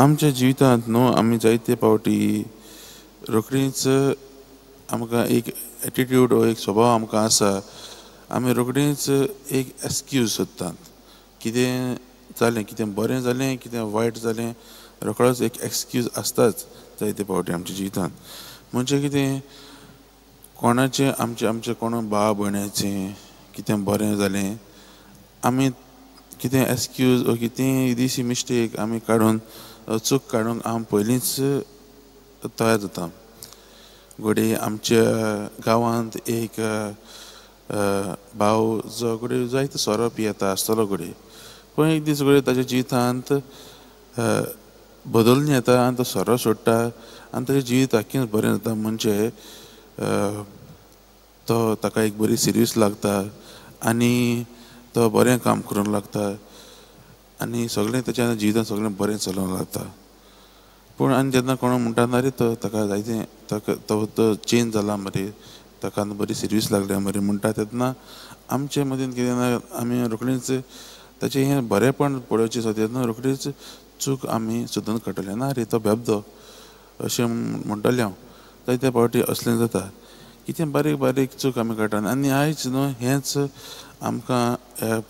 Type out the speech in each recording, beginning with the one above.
आमच्या जिवितांत न्हू आमी जायते पावटी रोखडीच आमकां एक एटिट्यूड वो एक स्वभाव आमकां आसा, आमी रोखडीच एक एक्सक्यूज सोदतात। कितें जालें, कितें बरें जालें, कितें वायट जालें, रोखडोच एक एक्सक्यूज आसताच जायते पावटी आमच्या जिवितांत। म्हणजे कितें कोणाचें आमचें आमचें कोण भाव भयणाचें कितें बरें जालें, आमी कितें एक्सक्यूज वो कितें इल्लीशी मिस्टेक आमी काडून चूक काडूंक आमी पयलींच तयार जाता। घडये आमच्या गांवांत एक भाव जो घडये जायतो सोरो पियेता आसतलो घडये, पूण एक दीस घडये ताच्या जिवितांत बदलून येता आनी तो सोरो सोडटा आनी ताचें जिवीत आख्खेंच बरें जाता। म्हणजे तो ताका एक बरी सिर्वीस लागता आनी तो बरें काम करूंक लागता आनी सगळें ताच्या जिवितांत सगळें बरें चलोवंक लागता। पूण आनी जेन्ना कोण म्हणटा ना रे तो ताका जायतें ताका तो चेंज जाला मरे, ताका बरी सिर्वीस लागल्या मरे म्हणटा, तेन्ना आमचे मदीं कितें ना आमी रोखडीच ताचें हें बरेंपण पळोवचें सुद्दां तेन्ना रोखडीच चूक आमी सोदून काडटले, ना रे तो बेबदो अशें म्हणटलें हांव। जायते पावटी असलें जाता, कितें बारीक बारीक चूक आमी काडटा। आनी आयज न्हू हेंच आमकां ह्या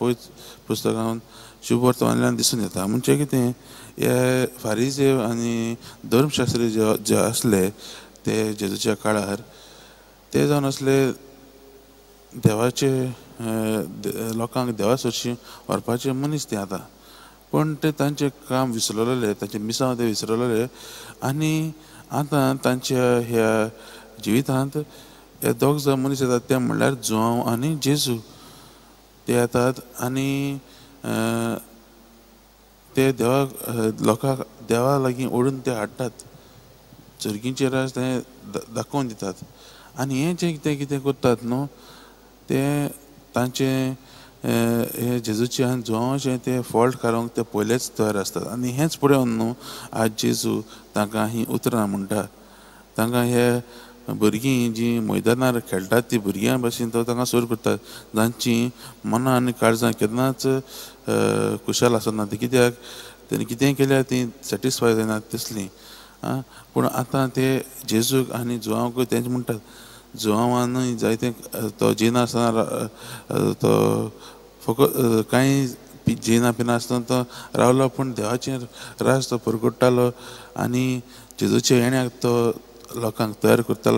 पुस्तकान शुभवर्तमानांतल्यान दिसून येता। म्हणजे कितें हे फारीजेव आनी धर्मशास्त्री जे आसले ते जेजूच्या काळार ते जावन आसले देवाचे लोकांक देवा सरशी व्हरपाचे मनीस ते आतां, पूण ते तांचें काम विसरलेले, तांचें मिसांव ते विसरलेले आनी आतां तांच्या ह्या जिवितांत हे दोग जाण मनीस येतात ते म्हणल्यार जुआंव आनी जेजू। ते येतात आनी ते देवाक लोकांक देवा लागीं ओडून ते हाडटात, चुरगींचे राज ते दाखोवन दितात। आनी हें जें कितें कितें करतात न्हू तें तांचें हे जेजूचें आनी जुआंवाचें तें फॉल्ट काडूंक ते पयलेच तयार आसतात। आनी हेंच पळोवन न्हू आज जेजू तांकां हीं उतरां म्हणटा। तांकां हे भुरगीं जीं मैदानार खेळटात ती भुरग्यां भशेन तो तांकां सुरू करतात, जांचीं मनां आनी काळजां केन्नाच खुशाल आसना ती, कित्याक तेणी कितेंय केल्यार तीं सॅटिस्फाय जायना तसलीं। आं, पूण आतां ते जेजूक आनी जुआंवकूय तेंच म्हणटात। जुआंवानूय जायते तो जेयनासतना तो फकत कांय जेयना पिनासतना तो रावलो, पूण देवाचें राज तो परगट्टालो आनी जेजूच्या येण्याक तो लोकांक तयार करतालो।